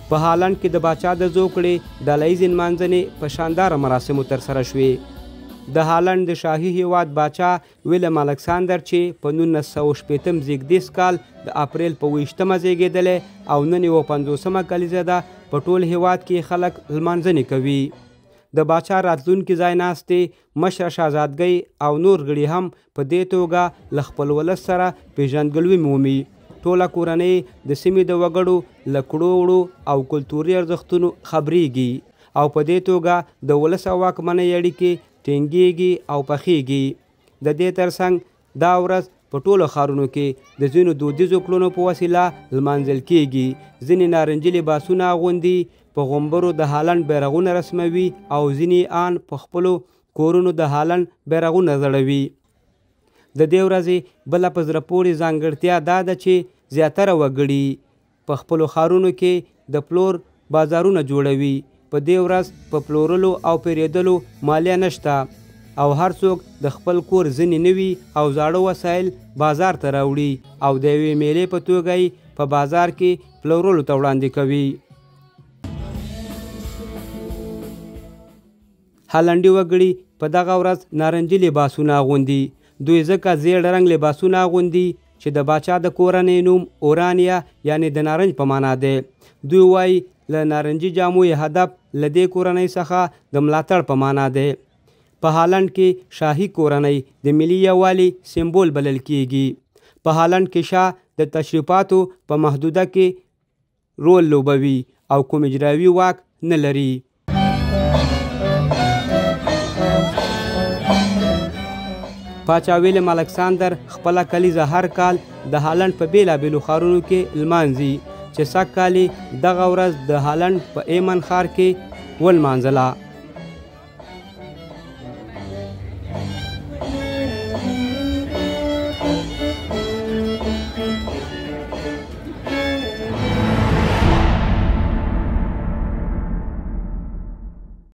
په هالنډ کې د باچا د زوکړې ډله ییزې نمانځنې په شانداره مراسمو ترسره شوې. د هالنډ د شاهي هیواد باچا ویلم الکساندر چې په 1960 زیږدیز کال د اپریل په 28مه زیږېدلی او نن یې 57مه کلیزه ده، په ټول هیواد کې خلک لمانځنې کوي. د باچا راتلونکي ځای ناستې، مشره شهزادګۍ او نور غړي هم په دې توګه له خپل ولس سره پیژندګلوي مومي. ټوله کورنۍ د سیمې د وګړو له کړو وړو او کلتوري ارزښتونو خبرېږي او په دې توګه د ولس او واکمنۍ اړیکې ټینګېږي او پخېږي. د دې ترڅنګ دا ورځ په ټولو ښارونو کې د ځینو دودیزو کړنو په وسیله لمانځل کېږي. ځینې نارنجي لباسونه اغوندي، په غومبرو د هالنډ بیرغونه رسموي او ځینې آن په خپلو کورونو د هالنډ بیرغونه ځړوي. د دې ورځې بله په زړه پورې ځانګړتیا دا ده چې زیاتره وګړي په خپلو ښارونو کې د پلور بازارونه جوړوي. په دې ورځ په پلورلو او پیرېدلو مالیه نشته او هر څوک د خپل کور ځینې نوي او زاړه وسایل بازار ته راوړي او د یوې میلې په توګه یې په بازار کې پلورلو ته وړاندې کوي. هالنډي وګړي په دغه ورځ نارنجي لباسونه اغوندي. دوی ځکه زیړ رنګ لباسونه اغوندي چې د باچا د کورنۍ نوم اورانیا یعنې د نارنج په معنا دی. دوی وایي له نارنجي جامو یې هدف له دې کورنۍ څخه د ملاتړ په معنا دی. په هالنډ کې شاهي کورنۍ د ملي یووالي سمبول بلل کیږي. په هالنډ کې شاه د تشریفاتو په محدوده کې رول لوبوي او کوم اجرایوي واک نه لري. پاچا ویلم الکساندر خپله کلیزه هر کال د هالنډ په بېلابېلو ښارونو کې لمانځي چې سږ کال یې دغه ورځ د هالنډ په ایمن ښار کې ولمانځله.